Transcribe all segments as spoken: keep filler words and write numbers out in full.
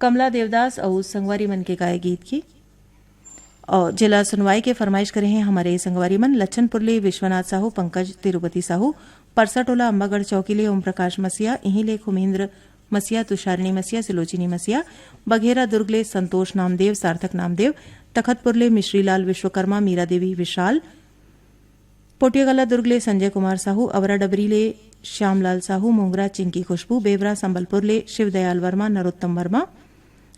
कमला देवदास अउ संगवारी मन के गाए गीत की, और जेला सुनवाई के फरमाइश करे हैं हमारे संगवारी मन लच्छनपुर ले विश्वनाथ साहू, पंकज तिरुपति साहू, परसाटोला अम्बागढ़ चौकी ले ओम प्रकाश मसीहा, इहीं ले खुमेंद्र मसीहा, तुषारिणी मसीहा, सिलोचिनी मसीहा, बघेरा दुर्ग ले संतोष नामदेव, सार्थक नामदेव, तखतपुर ले मिश्रीलाल विश्वकर्मा, मीरा देवी विशाल, पोटियागला दुर्ग ले संजय कुमार साहू, अवरा डबरी ले श्यामलाल साहू, मोंगरा चिंकी खुशबू, बेवरा संबलपुर ले शिवदयाल वर्मा, नरोत्तम वर्मा,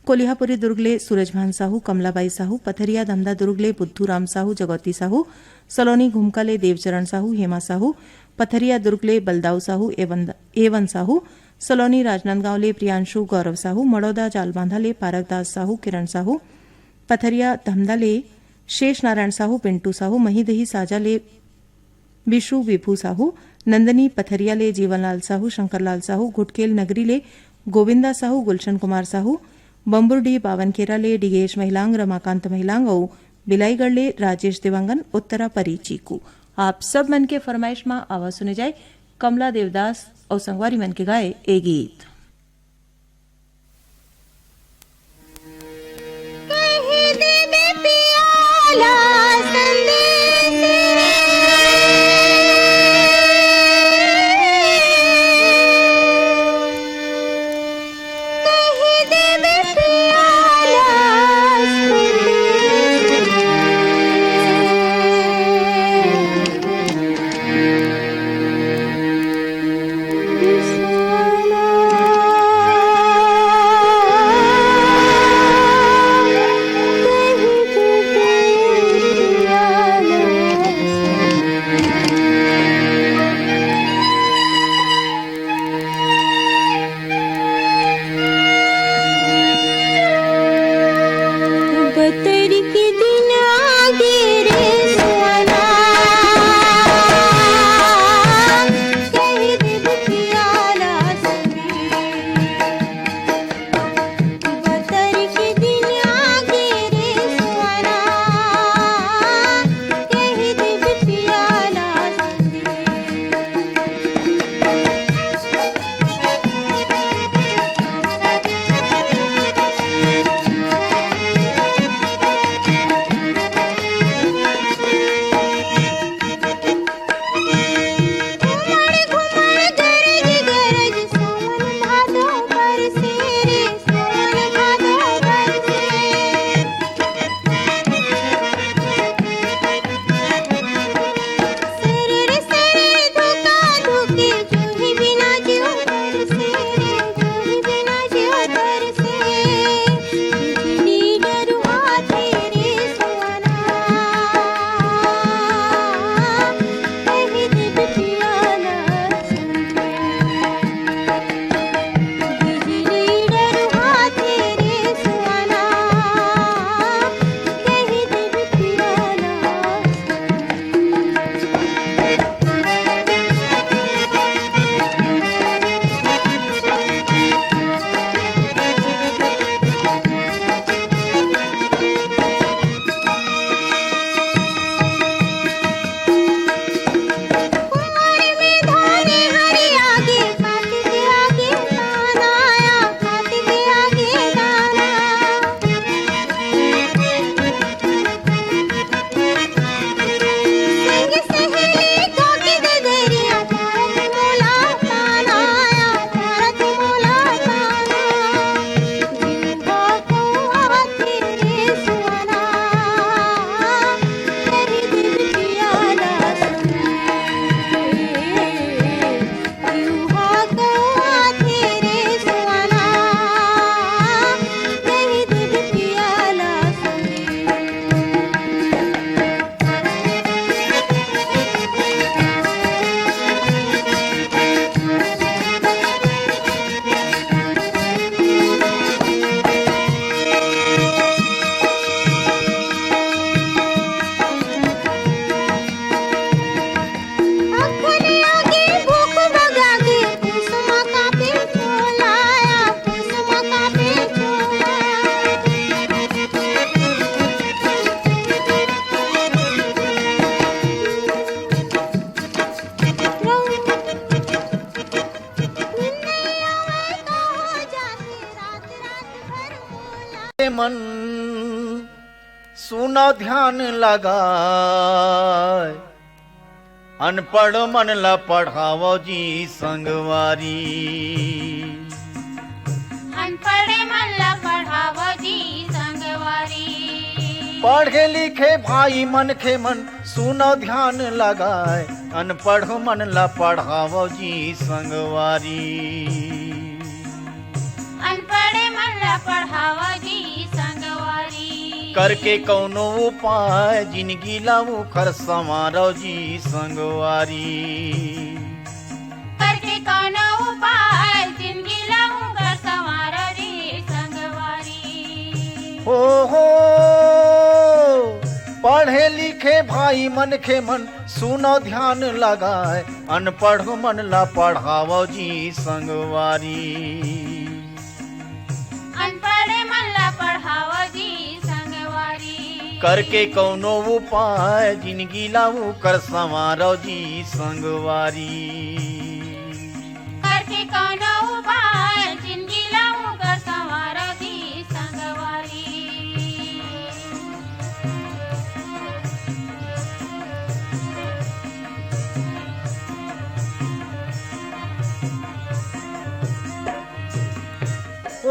कोलिहापुरी दुर्ग ले सूरजभान साहू, कमलाबाई साहू, पथरिया धमधा दुर्ग ले बुद्धू राम साहू, जगौती साहू, सलोनी घुमका ले देवचरण साहू, हेमा साहू, पथरिया दुर्ग ले बलदाऊ साहू, एवन, एवन साहू, सलोनी राजनांदगांव ले प्रियांशु गौरव साहू, मड़ौदा जालबांधा ले पारकदास साहू, किरण साहू, पथरिया धमधा ले शेष नारायण साहू, पिंटू साहू, महीदही साजा ले विशु विभू साहू, नंदनी पथरिया ले जीवनलाल साहू, शंकरलाल साहू, घुटकेल नगरी ले गोविंदा साहू, गुलशन कुमार साहू, बम्बुरडी बावनखेरा ले डिगेश महिलांग, रमाकांत महिलांग अउ बिलाईगढ़ ले राजेश देवांगन, उत्तरा परी चीकू। आप सब मन के फरमाइश मा आवा सुने जाए कमला देवदास अउ संगवारी मन के गाए ए गीत। मन सुना ध्यान लगाए, अनपढ़ मन ला पढ़ावो जी संगवारी। अनपढ़ मन ला पढ़ावो जी संगवारी। पढ़े लिखे भाई मनखे मन सुनो ध्यान लगाए, अनपढ़ मन ला पढ़ावो जी संगवारी। अनपढ़ मन ला पढ़ावो जी संगवारी। करके कौनो उपाय जिनगी ला उखर संवारो जी संगवारी। करके कौनो उपाय जिनगी ला उखर संवारो जी संगवारी। हो हो, पढ़े लिखे भाई मनखे मन सुनो ध्यान लगाए, अनपढ़ मन ला पढ़ावो जी संगवारी। अनपढ़ मन ला पढ़ावो जी संगवारी। करके कौनो उपाय जिनगी ला उखर संवारो जी संगवारी। करके कौनो उपाय जिनगी ला उखर संवारो जी संगवारी।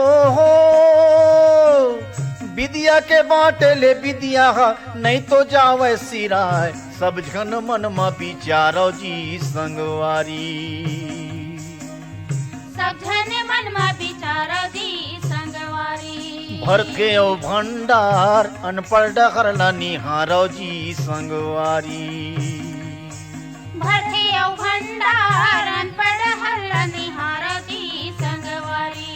ओहो, विद्या के बाटे ले विद्या ह, नहीं तो जावे सिराय। सब झन मन म विचारो जी संगवारी। सब झन मन म विचारो जी संगवारी। भरथे अउ भंडार, अनपढ़ डहर ला निहारो जी संगवारी। भरथे अउ भंडार, अनपढ़ डहर ला निहारो जी संगवारी।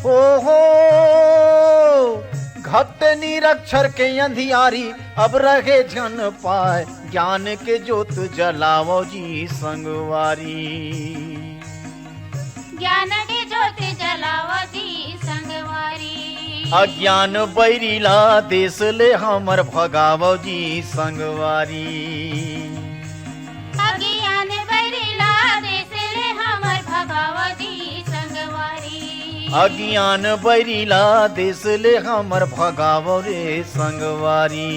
ओहो, घट निरक्षर के अंधियारी, अब रहे झन पाए, ज्ञान के जोत जलावो जी संगवारी। ज्ञान के जोत जलावो जी संगवारी। अज्ञान बैरी ला देश ले हमर भगावो जी संगवारी। अज्ञान बैरी ला देश ले हमर भगावो जी संगवारी। अज्ञान बैरी ला देश ले हमर भगावो रे संगवारी।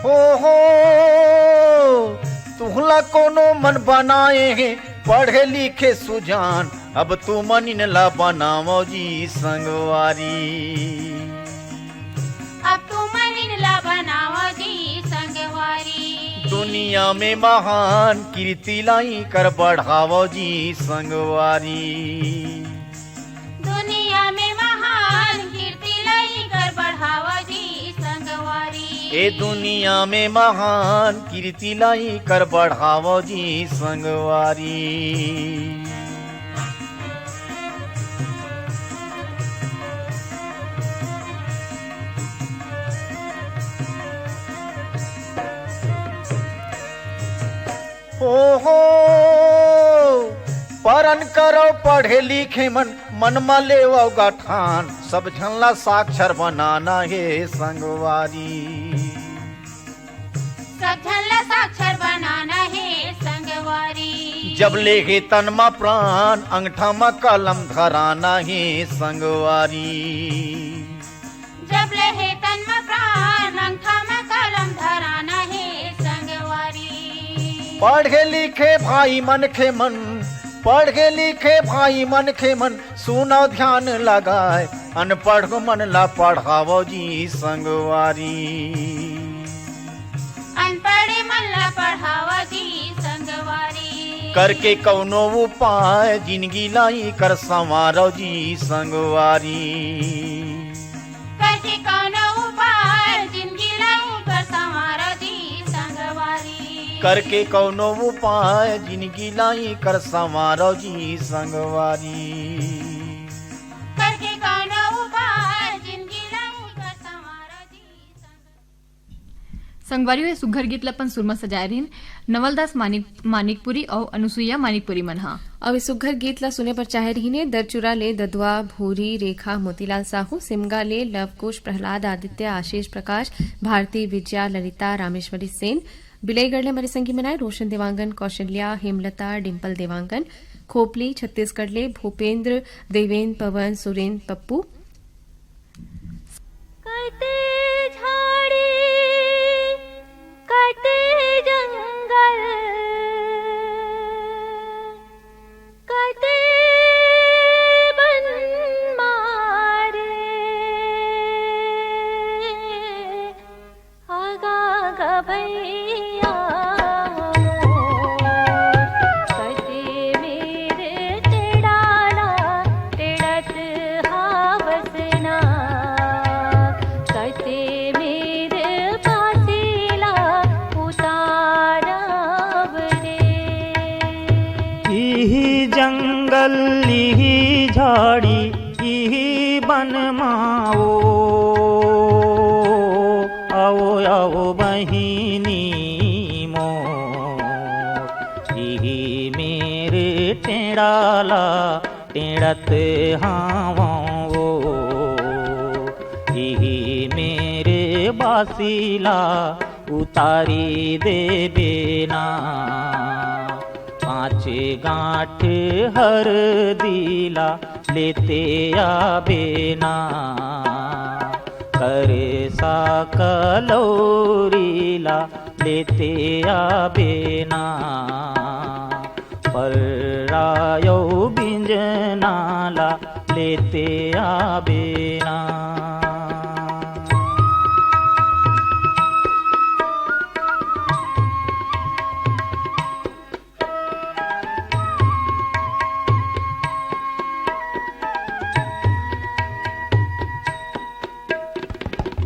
हो हो, तुहला कोनो मन बनाए हे, पढ़े लिखे सुजान, अब तुमन इनला बनावो जी संगवारी। अब तुमन इनला बनावो जी संगवारी। दुनिया में महान कीर्ति ला इकर बढ़ावो जी संगवारी। दुनिया में महान कीर्ति ला इकर बढ़ावो जी संगवारी। ए दुनिया में महान कीर्ति ला इकर बढ़ावो जी संगवारी। ओहो, परन करो पढ़े लिखे मन, मन म लेवो गा ठान, सब झन ला साक्षर बनाना हे संगवारी। सब झन ला साक्षर बनाना हे संगवारी। जब ले हे तन म प्राण, अंगठा म कलम धराना हे संगवारी। जब ले हे तन म प्राण, अंगठा म कलम धराना हे संगवारी। पढ़े लिखे भाई मनखे मन, पढ़े लिखे भाई मनखे मन, सुनो ध्यान लगाए, अनपढ़ मन ला पढ़ावो जी संगवारी। अनपढ़ मन ला पढ़ावो जी संगवारी। करके कौनो उपाय जिनगी ला इकर संवारो जी संगवारी। करके कौनो उपाय जिनगी ला इकर संवारो जी संगवारी। करके कौनो उपाय जिनगी ला इकर संवारो जी संगवारी। करके कौनो उपाय जिनगी ला इकर संवारो जी संगवारी। संगवारी हो, ए सुघर गीत ल अपन सुर म सजाए रहिन नवलदास मानिक, मानिकपुरी अउ अनुसुईया मानिकपुरी मन ह। अब ए सुघर गीत ल सुने बर चाहे रहिन ए दरचुरा ले ददुआ, भूरी, रेखा, मोतीलाल साहू, सिमगा ले लवकुश, प्रहलाद, आदित्य, आशीष, प्रकाश, भारती, विजया, ललिता, रामेश्वरी सेन, बिलाईगढ़ ले हमर संगी मन आए रोशन देवांगन, कौशल्या, हेमलता, डिंपल देवांगन, खोपली, छत्तीसगढ़ ले भूपेंद्र, देवेंद्र, पवन, सुरेंद्र, पप्पू। कते झाड़ी, कते जंगल, कते बन मारे, आगा गा भैया मोर, कते मेर टेड़ाला टेड़त हावस ना, कते मेर बासीला उतारब रे। इही जंगल, इही झाड़ी, इही बन मा ओ, आओ, आओ बहिनी मोर, इही मेर टेड़ाला टेड़त हावं ओ, इही मेर बासीला उतारी देबे ना। पाँच गांठ हरदीला लेते आबे ना, करेसा कलौरीला लेते आबे ना, पर्रा अउ बिंजनाला लेते आबे ना।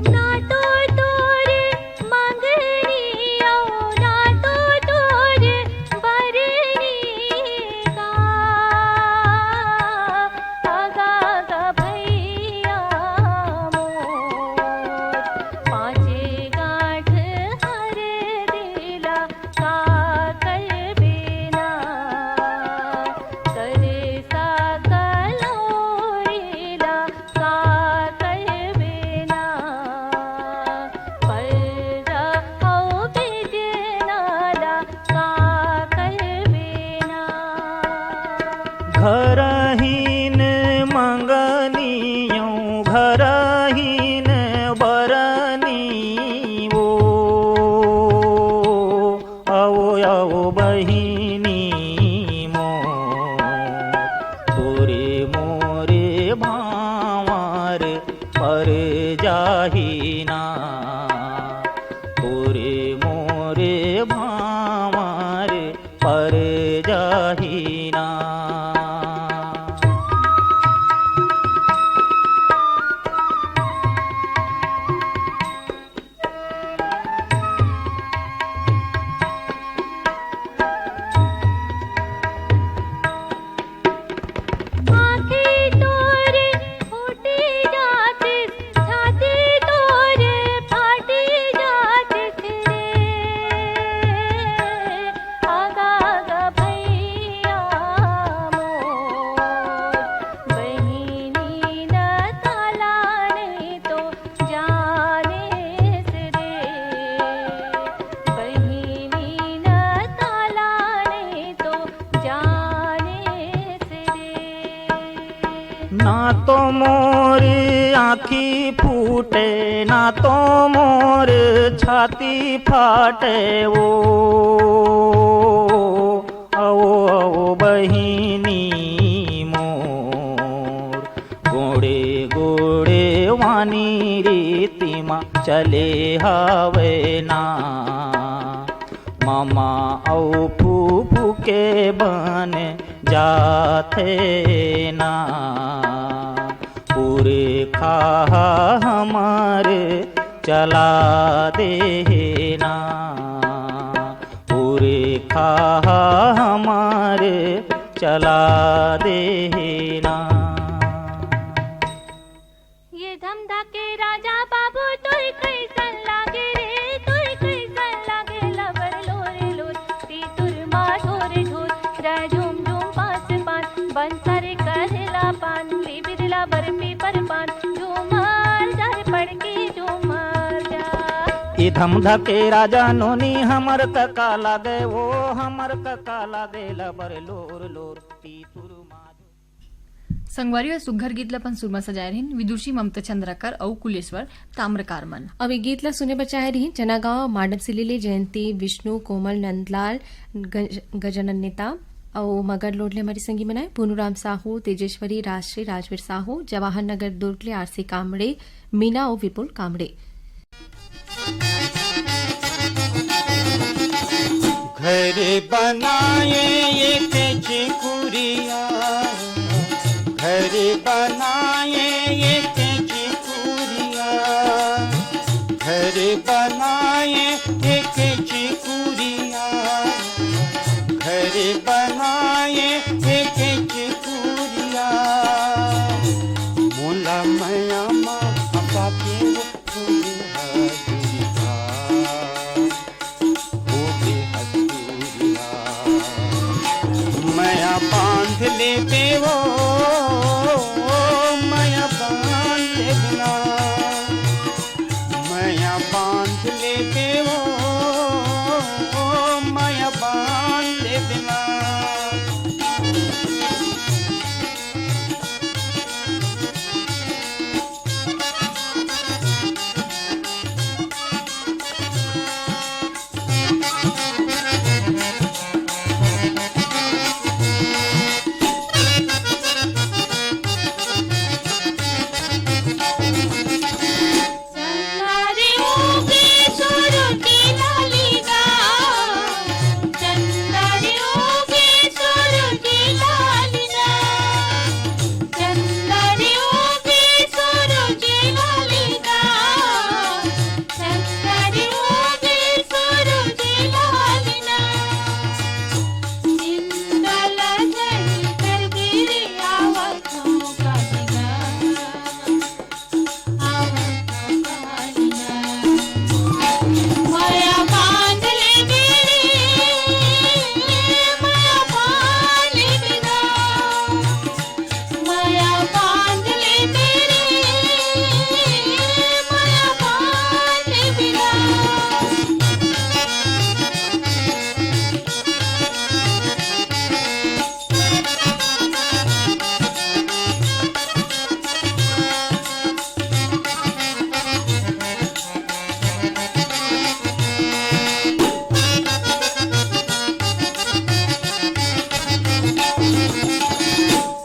ना तो तोर मंगनी अउ ना तो तोर बरनी का, आगा गा भैया मोर, पाँचे गांठ हरदीला का करबे ना, करेसा कलौरीला का करबे ना, पर्रा अउ बिंजनाला का करबे ना। घरहीन मंगनी अउ घरहीन बरनी ओ, आओ, आओ बहिनी मोर, तोरे मोरे भांवर पर जाही ना, तोरे मोरे भांवर पर जाही ना। आँखी तोर फूटी जातिस, छाती तोर फाटी जातिस रे। आगा गा भैया मोर, बहिनी न ताला नहीं तो जानिस रे, बहिनी न ताला नहीं तो जानिस रे। ना तो मोर आँखी फूटे, ना तो मोर छाती फाटे ओ। अवो अवो बहिनी मोर, गोड़े गोड़े वानी रीति मा चले हवे ना। ममा अउ फूफू के बन जाथे ना। पुरखा हमर चला दे हे ना। पुरखा हमर चला दे हे ना। ये धमधा के राजा बाबू, तोय कइसन लागे रे, तोय कइसन धमधके राजा नोनी हमर कका लागे, ओ हमर कका लागे लबर लोर लोर पीतुर माधुर। संगवारी हो, सुग्घर गीत ल अपन सुर म सजाए रहिन विदुषी ममता चंद्राकर अउ कुलेश्वर ताम्रकार मन। अब ये गीत ल सुने बर चाहे रहिन चनागांव माडम सिली ले जयंती, विष्णु, कोमल, नंदलाल, गज-, गजानन नेताम अउ मगर लोड ले हमर संगी मन आय पूनूराम साहू, तेजेश्वरी, राजश्री, राजवीर साहू, जवाहर नगर दुर्ग ले आरसी कामड़े, मीना अउ विपुल कामड़े। घर बनाए एक चिकुरिया, घर बनाए एक चिकुरिया, घर बनाए एक चिकुरिया, घर बनाए एक चिकुरिया। मोला मया मा पाके फूल हदुरिया। होगे हथुरिया। मया बांध लेबे ओ, मया बांध लेबे ना। मया बांध लेबे ओ, मया बांध लेबे ना।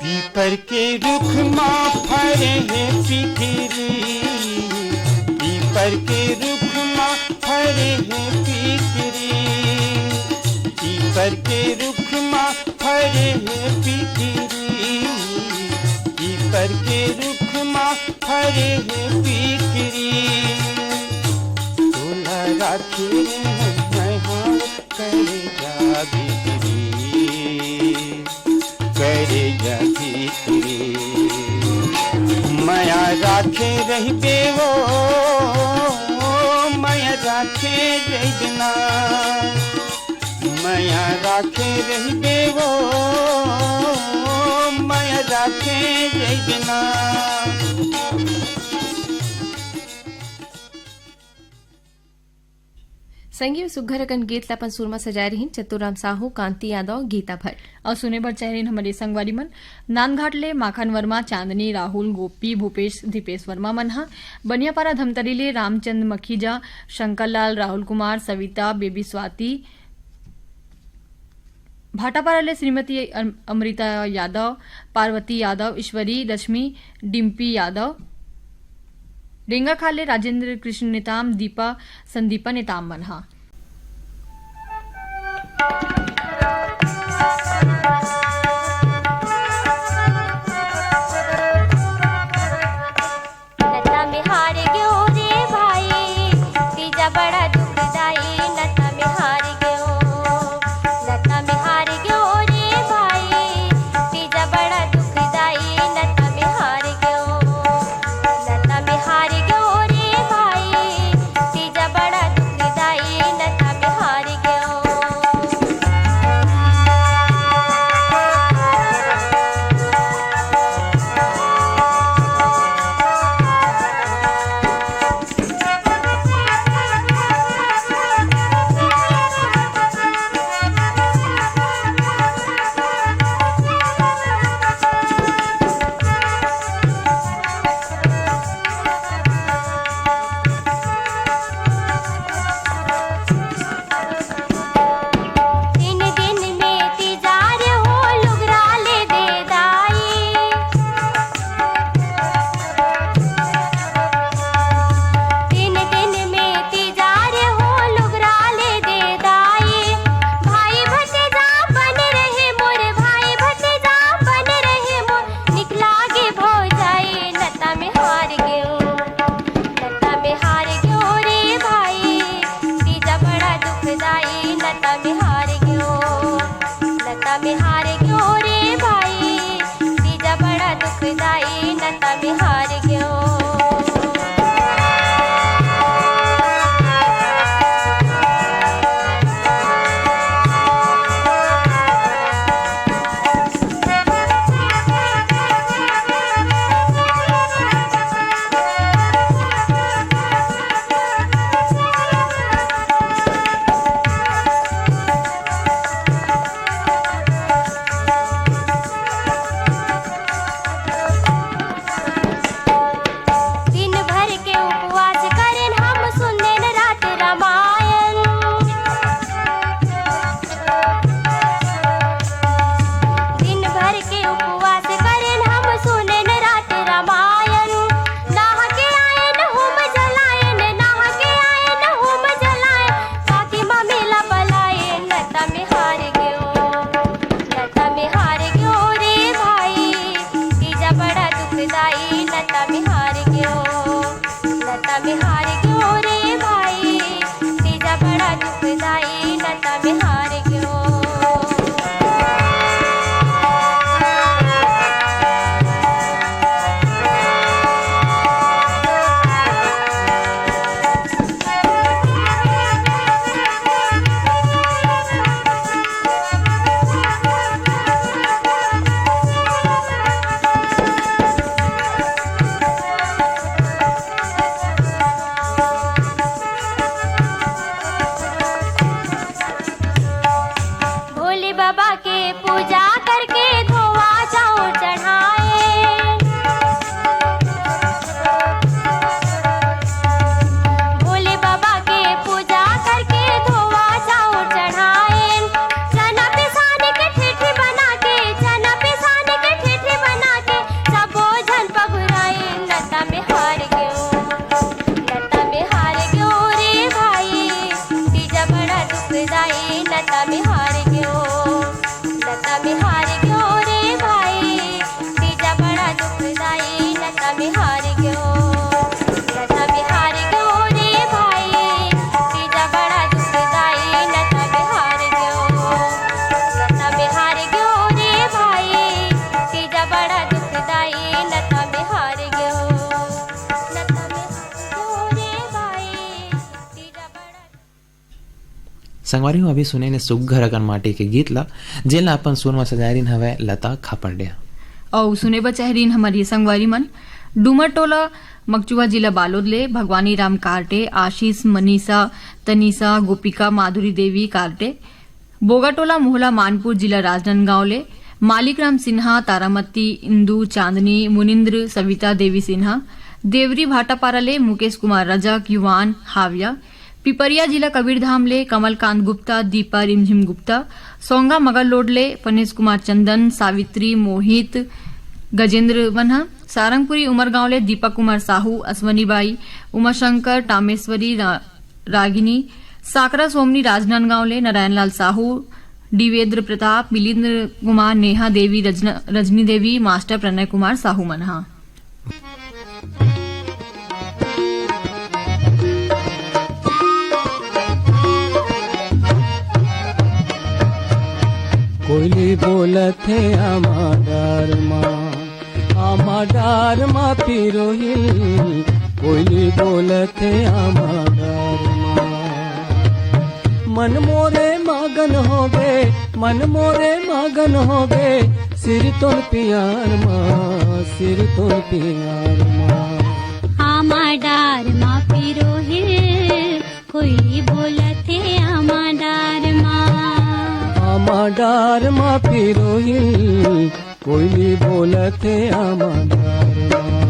पीपर के रुख मा फरे हे पिकरी, पीपर के रुख मा फरे हे पिकरी, पीपर के रुख मा फरे हे पिकरी, पीपर के रुख मा फरे हे पिकरी। तोला राखे मैं हाँ करे जा भीतरी, करे जा भीतरी। मया राखे रहिबे ओ, मया राखे रहिबे ना। मया राखे रहिबे ओ, मया राखे रहिबे ना। संगी सुग्घर अकन गीत ल अपन सुर म सजाए रहिन चतुराम साहू, कांति यादव, गीता भट्ट। अउ सुने बर चाहे रहिन हमर ये संगवारी मन, नांदघाट ले माखन वर्मा, चांदनी, राहुल, गोपी, भूपेश, दीपेश वर्मा मन ह, बनियापारा धमतरी ले रामचंद मखीजा, शंकर लाल, राहुल कुमार, सविता, बेबी स्वाति, भाटापारा ले श्रीमती अम-, अमृता यादव, पार्वती यादव, ईश्वरी, लक्ष्मी, डिम्पी यादव, रेंगाखाल ले राजेंद्र कृष्ण नेताम, दीपा, संदीपा नेताम मन ह। नता में हार गयो रे भाई, तीजा बड़ा दुखदाई। नता में हार गयो, नता में हार गयो रे भाई, तीजा बड़ा दुखदाई। नता में हार गयो, नता में हार गयो रे भाई, तीजा बड़ा दुखदाई। नता में हार गयो। संगवारी हो, अभी सुने ने सुग्घर अकन माटी के गीत ला, जेन ला अपन सुर म सजाय रिन हवय लता खापंडिया। अउ सुने बर चाहे रिन हमर ये संगवारी मन, डूमर टोला, मकचुवा, जिला बालोद ले भगवानी राम कारटे, आशीष, मनीषा, तनीषा, गोपिका, माधुरी देवी कारटे, बोगाटोला मोहला मानपुर, जिला राजनांदगांव ले मालिक राम सिन्हा, तारामती, इंदू, चांदनी, मुनिंद्र, सविता देवी सिन्हा, देवरी भाटापारा ले मुकेश कुमार रजक, युवान, हाविया, पिपरिया, जिला कबीरधाम ले कमलकांत गुप्ता, दीपा रिमझिम गुप्ता, सोंगा मगरलोड ले फनेश कुमार चंदन, सावित्री, मोहित, गजेंद्र वन्हा, सारंगपुरी उमरगांव ले दीपक कुमार साहू, अश्वनी बाई, उमाशंकर, टामेश्वरी, रा-, रागिनी, साकरा सोमनी, राजनांदगांव ले नारायणलाल साहू, दिवेंद्र प्रताप, मिलिंद्र कुमार, नेहा देवी, रजना-, रजनी देवी, मास्टर प्रणय कुमार साहू मन हा। कोयली बोलत हे आमा डार मा, आमा डार मा पिरोहिल। कोयली बोलत हे आमा डार मा। मन मोरे मगन होगे, मन मोरे मगन होगे, सिर तोर पियार मा, सिर तोर पियार मा। आमा डार मा पिरोहिल, कोयली बोलत हे आमा डार मा। आमा डार मा पिरोहिल, कोयली बोलत हे आमा डार मा।